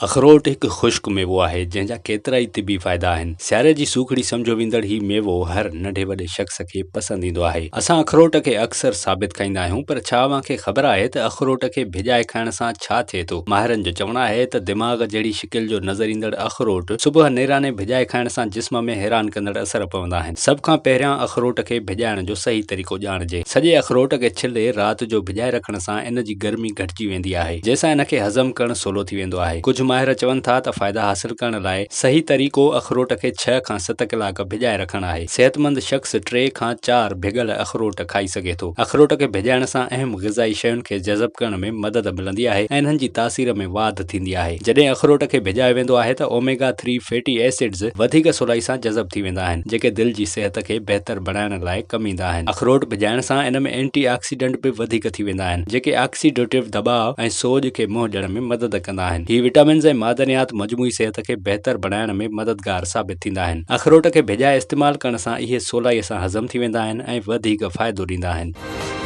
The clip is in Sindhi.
اخروٽ هڪ خشڪ ميوو آهي، جنهن جا ڪيترائي طبي فائدا آهن. سياري جي سوکڙي سمجهيو ويندڙ هي ميوو هر ننڍي وڏي شخص کي پسند ايندو آهي. اسان اخروٽ کي اڪثر ثابت کائيندا آهيون پر ڇا اوهان کي خبر آهي ته اخروٽ کي ڀڄائي کائڻ سان ڇا ٿئي ٿو؟ ماهرن جو چوڻ آهي ته دماغ جهڙي شڪل جو نظر ايندڙ اخروٽ صبح نيراني ڀڄائي کائڻ سان جسم ۾ حيران ڪندڙ اثر پوندا آهن. سڀ کان پهريان اخروٽ کي ڀڄائڻ جو صحيح طريقو ڄاڻجي. سڄي اخروٽ کي ڇلي رات جو ڀڄائي رکڻ سان ان جي گرمي گهٽجي ويندي آهي، جنهن سان ان کي هضم ڪرڻ سولو ٿي ويندو آهي. ڪجهه ماهر چون ٿا ته فائدا حاصل ڪرڻ لاء صحيح طريقو اخروٽ کي ڇهه کان ست ڪلاڪ ڀڄائي رکڻ آهي. صحتمند شخص ٽي کان چار ڀڳل اخروٽ کائي سگهي ٿو. اخروٽ کي ڀڄائڻ سان اهم غذائي شين کي جذب ڪرڻ ۾ مدد ملندي آهي ۽ انهن جي تاثير ۾ واڌ ٿيندي آهي. جڏهن اخروٽ کي ڀڄايو ويندو آهي ته اوميگا ٿري فيٽي ايسڊز وڌيڪ سولائي سان جذب ٿي ويندا آهن، جيڪي دل جي صحت کي بهتر بڻائڻ لاء ڪم ايندا آهن. اخروٽ ڀڄائڻ سان ان ۾ اينٽي آڪسيڊنٽ به وڌيڪ ٿي ويندا آهن، جيڪي آڪسيڊيٽو دٻاء ۽ سوڄ کي منهن ڏيڻ ۾ مدد ڪندا آهن. هي وٽامنز ۽ معدنيات مجموعي صحت کي بهتر بڻائڻ ۾ مددگار ثابت ٿيندا آهن. اخروٽ کي ڀڄائي استعمال ڪرڻ سان اهي سولائي سان هضم ٿي ويندا آهن ۽ وڌيڪ فائدو ڏيندا آهن.